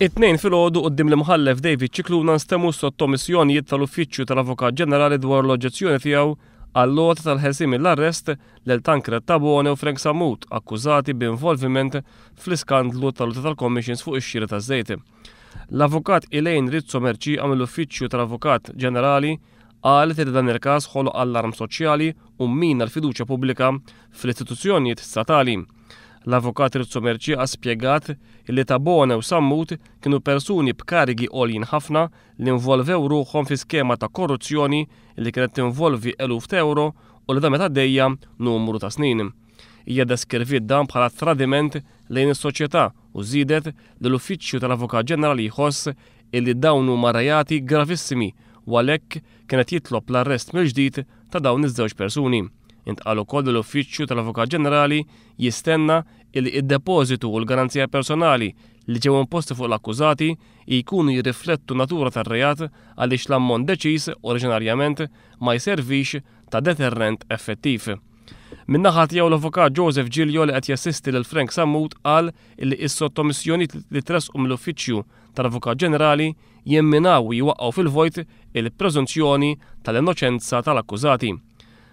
It-Tnejn filgħodu quddiem l-Imħallef David Scicluna nstemgħu s-sottomissjonijiet tal-Uffiċċju tal-Avukat Ġenerali dwar l-oġġezzjoni tiegħu għall-għoti tal-ħelsien mill-arrest lil Tancred Tabone u Frank Sammut akkużati b'involviment fl-iskandlu tal-għoti tal-commissions fuq ix-xiri taż-żejt. L-Avukat Elaine Rizzo Mercieca mill-Uffiċċju tal-Avukat Ġenerali qalet li dan il-każ ħoloq allarm soċjali u mmina l-fiduċja pubblika fl-istituzzjonijiet statali. L-Avukat Rizzo Mercieca spjegat li Tabone u Sammut kienu persuni b'karigi għoljin ħafna li involvew ruħhom fi skema ta' korruzzjoni li kienet tinvolvi eluf ta' ewro u li damet għaddejja numru ta' snin. Hija ddeskriviet dan bħala tradiment lejn is-soċjetà u żiedet li l-Uffiċċju tal-Avukat Ġenerali jħoss illi dawn huma reati gravissimi u għalhekk kien qed jitlob l-arrest mill-ġdid ta' dawn iż-żewġ persuni. Intqal ukoll li l-Uffiċċju tal-Avukat Ġenerali jistenna illi id-depożitu u l-garanzija personali li ġew imposti fuq l-akkużati jkunu jirriflettu natura tar-reat għaliex l-ammont deċiż oriġinarjament ma jservix ta' deterrent effettiv. Min-naħa tiegħu l-Avukat Joseph Giglio li qed jassisti lil Frank Sammut qal illi is-sottomissjonijiet li tressqu mill-Uffiċċju tal-Avukat Ġenerali jimminaw u jwaqqgħu fil-vojt il-preżunzjoni tal-innoċenza tal-akkużati.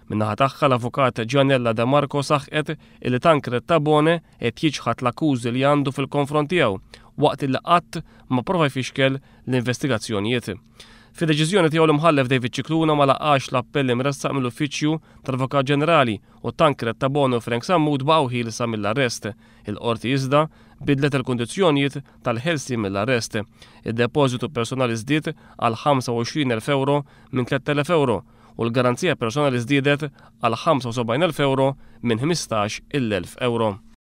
Min-naħa tagħha l-Avukat Gianella De Marco saħqet illi Tancred Tabone qed jiċħad l-akkużi li għandu fil-konfront tiegħu waqt illi qatt ma prova jfixkel l-investigazzjonijiet. Fid-deċiżjoni tiegħu l-Imħallef David Scicluna ma laqax l-appell imressaq mill-Uffiċċju tal-Avukat Ġenerali u Tancred Tabone u Frank Sammut baqgħu ħielsa mill-arrest. Il-qorti iżda bidlet il-kundizzjonijiet tal-ħelsien mill-arrest. Id-depożitu personali żdied għal 25,000 euro minn 3,000 euro u l-garanzija personali żdiedet għal 75,000 euro minn 15,000 euro.